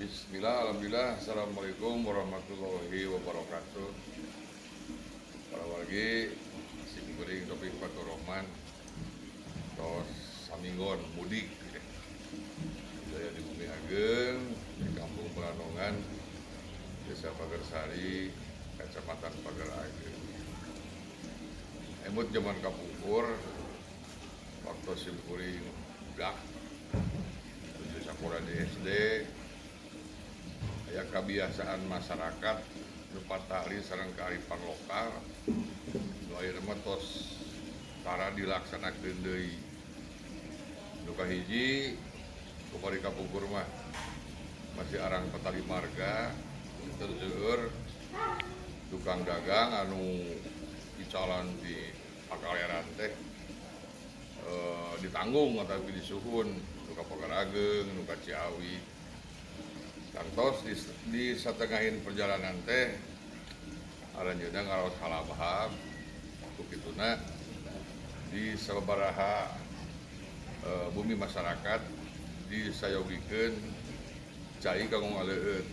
Bismillah, alhamdulillah, assalamualaikum warahmatullahi wabarakatuh. Para wargi, sim kuring Taufik Fatur Rahman, tos saminggon mudik. Saya di Bumi Ageng, di Kampung Pelanongan, Desa Pagersari, Kecamatan Pager Ageng. Emut zaman kapungkur, waktu sim kuring budak, tujuh sakola di SD. Ya kebiasaan masyarakat nu patali sareng kearifan lokal nu ayeuna mah tos tara dilaksanakeun deui. Nu kahiji kuari kapungkur mah masih arang patali marga seueur tukang dagang anu icalan di pakaleran teh ditanggung ataupun disuhun nu ka Pager Ageng, nu ka Ciawi. Tangtos di satengahin perjalanan teh aranjeunna ngaraos halabahab ku kituna di sababaraha bumi masyarakat disayogikeun cai kanggo ngaleueut,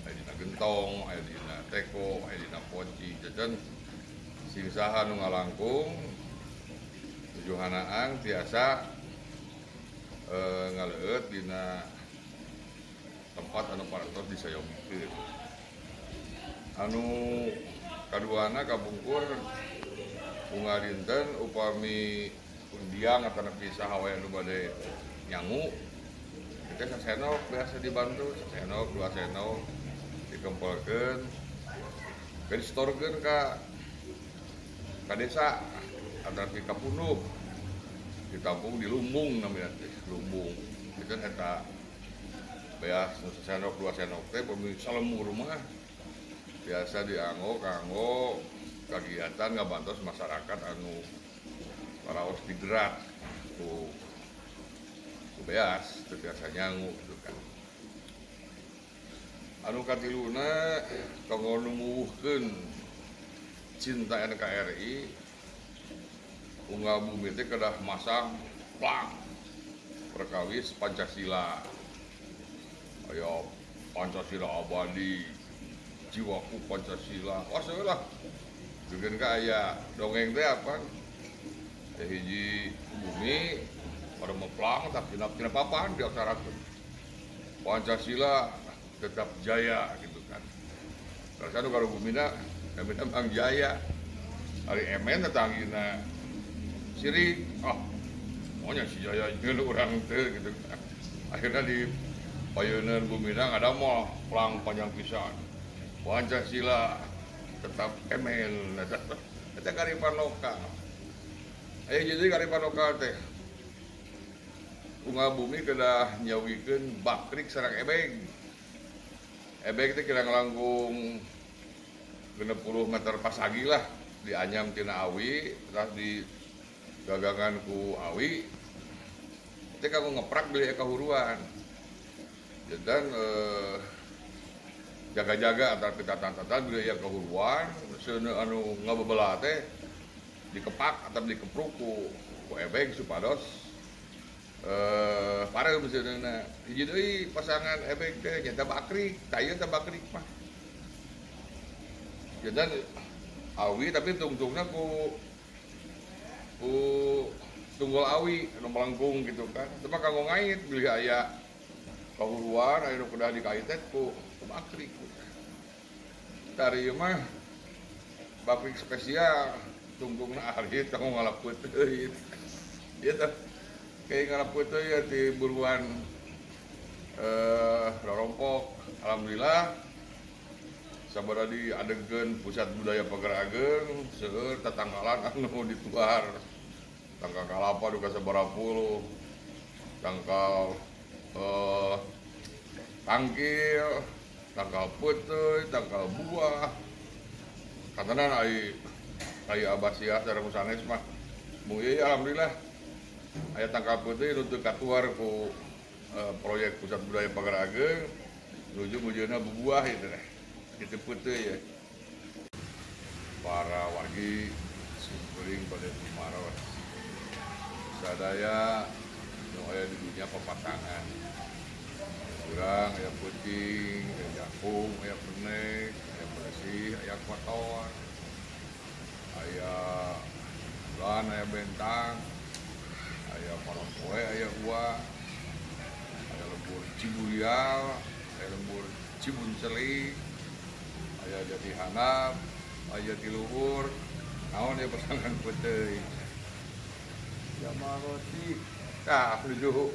aya dina gentong, aya dina teko, aya dina poci. Jajan sing saha nu ngalangkung tujuhanaang tiasa ngaleueut dina tempat anu parantos disayogikeun. Anu kaduana kapungkur unggal dinten upami undiang atanapi saha wae anu bade nyangu kita sasenok biasa dibantu, sasenok dua senok dikempelkeun ke distorkeun ka desa atanapi ka punduh ditampung di lumbung namanya teh, lumbung. Itu eta beas sendok dua sendok teh pemilik salemur mah biasa dianggo kanggo kegiatan ngabantos masyarakat anu paraos digerak ku beas teu biasa nyangu gitu kan. Anu katiluna kanggo numuwuhkeun cinta NKRI unggal bumi teh kedah masang plang perkawis Pancasila. Ayo Pancasila abadi, jiwaku Pancasila. Wah lah. Dugeun ka aya dongeng teh apa? Aya hiji bumi pada meplang tak tina papan diaksarakeun. Pancasila tetap jaya gitu kan. Karena nu karu bumina namina Mang Jaya. Ari emen tetanggina sirik. Ah, maunya si Jaya jeung urang teh gitu kan. Akhirnya di payeuneun bumina ngadamel plang panjang pisan. Pancasila tetap emen. Eta kearifan lokal. Aya jadi kearifan lokal teh. Unggal bumi kedah nyawikeun bakrik sareng ebeg. Ebeg teh kirang langkung 60 meter pasagi lah dianyam tina awi, terus di gagangan ku awi. Teh kanggo ngeprak beli kahuruan. Dan jaga-jaga antara pitatan-tatan bila yang kehuruan seuneu anu ngabebela teh dikepak atau dikepruk ku ebeg supados pareum seuneuna. Hiji deui pasangan ebeg teh nyata bakrik, tah ieu teh bakrik mah. Jantan awi tapi tungtungna ku tunggul awi anu melengkung gitu kan. Teu mah kanggo ngait bilih aya kahuruan aya nu kedah dikait teh ku bakrik. Tari ieu mah bakrik spesial, tungtungna arit kanggo ngalap peuteui. Ieu teh kayak ngalap peuteui ya ti buruan rorompok. Alhamdulillah sabada diadegkeun pusat budaya Pager Ageng seueur tatangkalan anu dituar. Tangkal kalapa duka sabaraha puluh, tangkal tangkil, tangkal peuteui, tangkal buah. Kantenan ai Abbasiyah sareng sanes mah. Mung ieu alhamdulillah aya tangkal peuteui nu teu katuar ku proyek pusat budaya Pager Ageng nuju mujurna bubuah ieu teh. Kitu peuteui ya. Para wargi simkuring bade tumaros. Sadaya nu aya di dunia papatangan. Urang aya kucing, aya jakung, aya penek, aya bersih, aya kotor, aya bulan, aya bentang, aya parangpoe, aya uang, aya lembur Ciburial, aya lembur Cibunceli, aya Jati Handap, aya Jati Luhur, naon ya pasangan putih. Jamaroti, tah nuju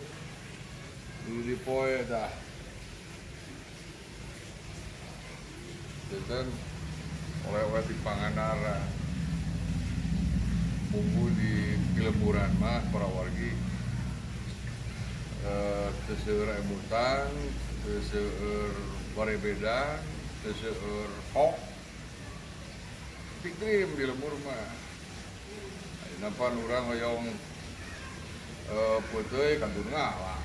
di poe dah. Janten oleh-oleh di Pangandaran, bumbu di lemburan mah para wargi teu seueur emutan, teu seueur barebeda, teu seueur hok, tikrim di lembur mah. Ayeuna pan urang hoyong peuteuy kantun ngala,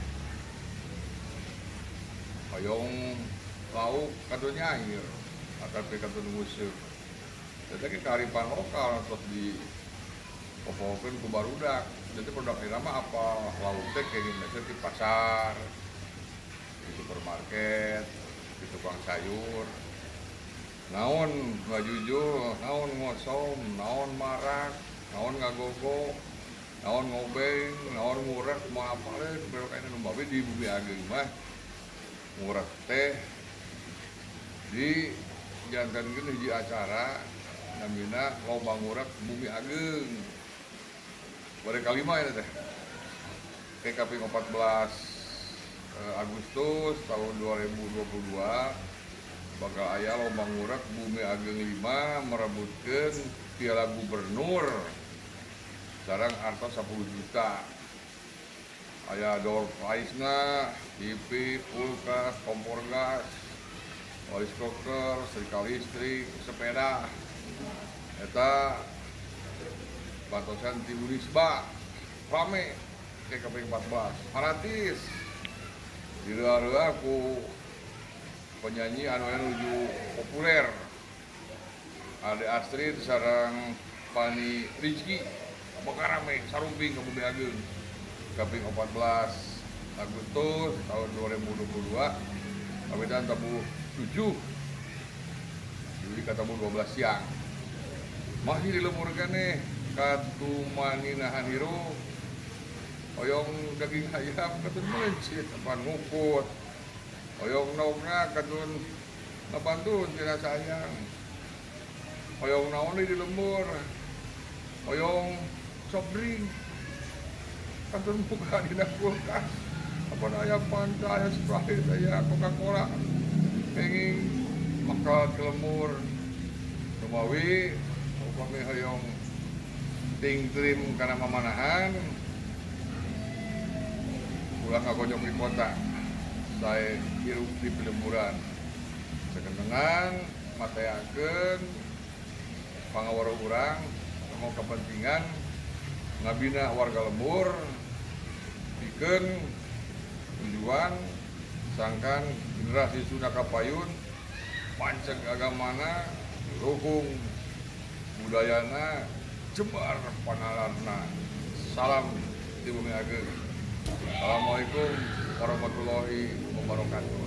hoyong lauk kantun nyair, ataupun kantun nguseup. Jadi kearifan lokal tos di popokeun ku barudak. Jadi produk ayeuna mah apa lauk teh kenging meser di pasar, di supermarket, di tukang sayur. Naon ngajujul, naon ngosom, naon marak, naon ngagogo, naon ngobeng, naon ngurek, moal apaleun produk ayeuna nu babe di Bumi Ageng mah ngurek teh di jantenkeun hiji acara namina Lomba Ngurek Bumi Ageng. Bade kalima ya teh. Kaping 14 Agustus tahun 2022 bakal aya Lomba Ngurek Bumi Ageng 5 merebutkeun Piala Gubernur sareng artos 10 juta. Aya door prize-na, TV, kulkas, kompor gas, rice cooker, setrika listrik, sepeda. Eta bantosan ti Unisba rame ke kaping 14 gratis. Direua-reua ku penyanyi anu nuju populer Ade Astrid sareng Pani Rizky bakal rame sarumping ke Bumi Ageng kaping 14 Agustus tahun 2022 kawitan tabuh 7 jadi katamu 12 siang. Masih di lembur keneh katumani nahan hirup hoyong daging ayam katun meuncit apan ngukut, hoyong naongna katun ngabantun tina sayang, hoyong naon di lembur, hoyong soft drink katun buka dina kulkas apan aya Fanta, aya Sprite, aya Coca-Cola, kenging makal ke lembur. Rumawi upami hoyong tingtrim kana mamanahan ulah ngagonyok di kota, sae hirup di lemburan sakentenan mateakeun pangaweruh urang kanggo kepentingan ngabina warga lembur pikeun tujuan sangkan generasi Sunda kapayun panceg agamana luhung budayana jembar panalarna. Salam di Bumi Ageng. Assalamualaikum warahmatullahi wabarakatuh.